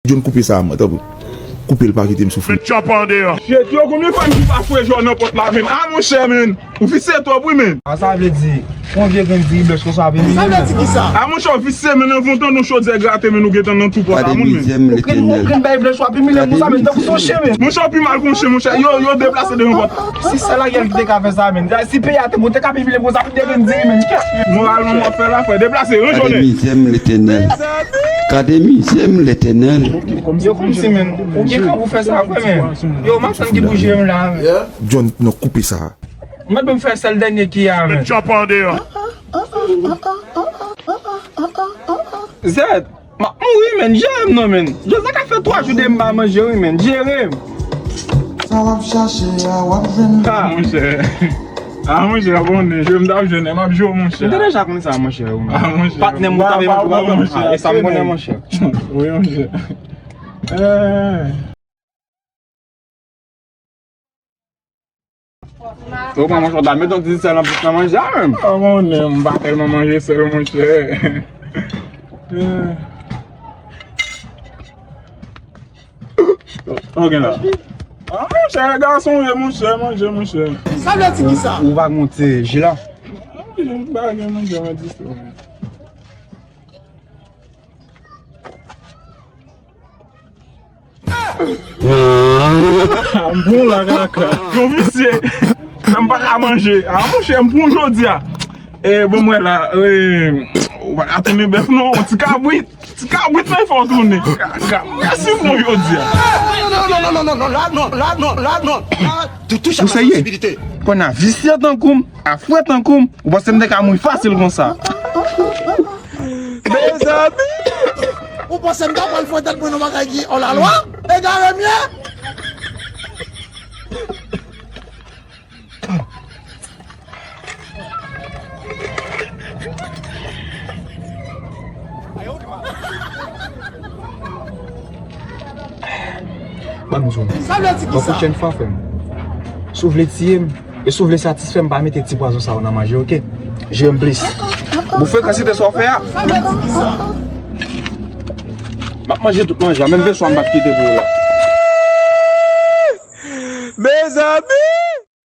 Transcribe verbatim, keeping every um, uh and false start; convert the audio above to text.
John, koupe sa a, man, tanpri. Koupe l, pa kite m soufri. Met chòp andeyò. Shit, yo, konbyen fwa m di pa fouye je w nan pòt la, men? A, monchè, men. Ou visye twòp, wi, men. A, sa vle di, yon vye grenn diri blanch konsa ap imilye m. Sa vle di kisa? A, monchè, ou visye, men, nan von tan nou chodyè grate, men, nou gentan nan tou pòt a moun, men. Ou grenn, ou grenn bay blanch w ap imilye m konsa, men, tankou se yon chen, men. Monchè, ou pi mal kon chen, monchè. Yo, yo deplase devan pòt. Si sèl Ariel ki te ka fè sa, men. Si peyi a te bon, te ka pi imilye m konsa, pou de grenn diri, men. Moralman, m ap fè la, frè. Deplase, yon jounen. Gade mizè m, Letènèl. Gade mizè m, Letènèl. Yo, kòmsi, men. Ou gen kòb pou fè sa, frè, men. Yo, m ap tann ki pou jere m la, men. John, non, koupe sa. Mwen menm fè sèl dènye ki a, men. Chòp andeyò. Zèt, m ap mouri, men. Jere m non, men. Jozak ka fè twa jou de m pa manje, wi, men. Jere m. Sa w ap chache a, w ap jwenn. Ha, monchè. A, monchè, konnen, jwe m t ap jwenn, m ap jwe, monchè. M te deja konn sa, monchè, wi. A, monchè. Patnè m, ou ta vle manje, monchè. E sa m konnen, monchè. Wi, monchè. Eh. Ou pran manje, w ta met yon ti sèl anplis nan manje a menm. Ou konnen, m pa tèlman manje sèl, monchè. Ou gen la. A, monchè, gason, wi, monchè, manje, monchè. Sa vle di kisa? Ou pa gonte, Jila? A, monchè, m pa gen, monchè, mwen di sa. M pran la kaka. Yon visye. M pa ka manje. A, monchè, m pran jodi a. E, bon, mwen la, e, ou pa ka tounen bèf, non. Ti kabrit. Ti kabrit, men fò w tounen. Kaka. Mèsi, m pran jodi a. Non, non, non, non, non, non, la, non, la, non, la, non. La, tu touches à ma sensibilité. Ou serye? Konn a visye tankou m, a fre tankou m, ou panse m te ka mouri fasil konsa? Mezanmi! Ou panse m ta pral fè tèt mwen nan bagay ki hors la loi? Egare m ye! Ban m di w. Sa vle di kisa? Yon pwochèn fwa, frè m, si w vle tiye m, e si w vle satisfè m, pa mete ti pwazon sa yo nan manje, oke? Jere m plis. Bon, frekansite sa w fè a. M ap manje tout manje a, menm veswa m p ap kite pou ou la. Mezanmi!